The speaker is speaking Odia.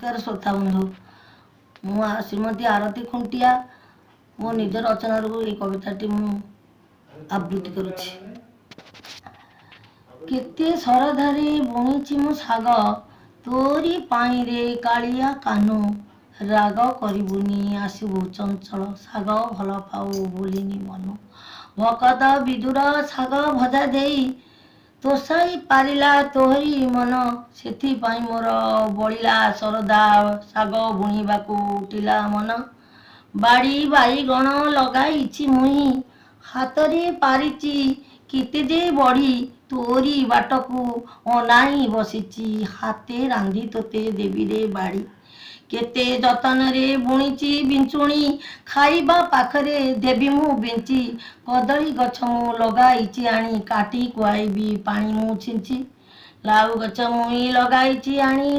ନମସ୍କାର ଶ୍ରୋତା ବନ୍ଧୁ, ମୁଁ ଶ୍ରୀମତୀ ଆରତୀ ଖୁଣ୍ଟିଆ। ମୋ ନିଜ ରଚନାରୁ ଏଇ କବିତାଟି ମୁଁ ଆବୃତ୍ତି କରୁଛି। କେତେ ଶରଧାରେ ବୁଣିଛି ମୁଁ ଶାଗ ତୋରି ପାଇଁରେ କାଳିଆ କାହ୍ନୁ, ରାଗ କରିବୁନି ଆସିବୁ ଚଞ୍ଚଳ, ଶାଗ ଭଲ ପାଉ ଭୁଲିନି ମନୁ। ଭକତ ବିଦୁର ଶାଗ ଭଜା ଦେଇ ତୋଷାଇ ପାରିଲା ତୋହରି ମନ, ସେଥିପାଇଁ ମୋର ବଳିଲା ଶରଧା, ଶାଗ ବୁଣିବାକୁ ଉଠିଲା ମନ। ବାଡ଼ି ବାଇଗଣ ଲଗାଇଛି ମୁହିଁ, ହାତରେ ପାରିଛି କେତେ ଯେ ବଢ଼ି, ତୋରି ବାଟକୁ ଅନାଇ ବସିଛି, ହାତେ ରାନ୍ଧି ତୋତେ ଦେବିରେ ବାଢ଼ି। କେତେ ଯତନରେ ବୁଣିଛି ବିଞ୍ଚୁଣି, ଖାଇବା ପାଖରେ ଦେବି ମୁଁ ବିଞ୍ଚି। କଦଳୀ ଗଛ ମୁଁ ଲଗାଇଛି ଆଣି, କାଟି ଖୁଆଇବି ପାଣି ମୁଁ ଛିଞ୍ଚି। ଲାଉ ଗଛ ମୁଇଁ ଲଗାଇଛି ଆଣି,